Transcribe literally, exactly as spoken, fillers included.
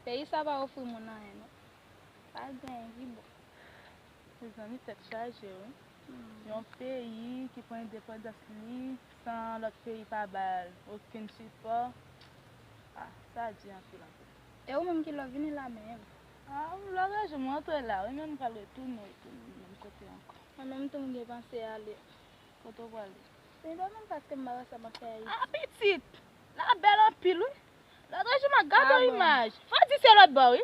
Peyi sa pa ofri moun anyen, non. Pa gen anyen ki bon. Mezanmi, tèt chaje, wi. Yon peyi ki pran endepandans li san lòt peyi pa ba l okenn sipò. Ah, sa di anpil, anpil. E ou menm ki lè w vini la menm? Ah, lòt jou m rantre la, wi, men m pral retounen, retounen menm kote ankò. Mwen menm tou m gen panse ale. Kote w prale? Se pa menm paske m pa wè sa m ap fè Ayiti. Ah, pitit! La bèl anpil, wi. Lòt jou m ap gade yon imaj. Fò di se lòt bò, wi.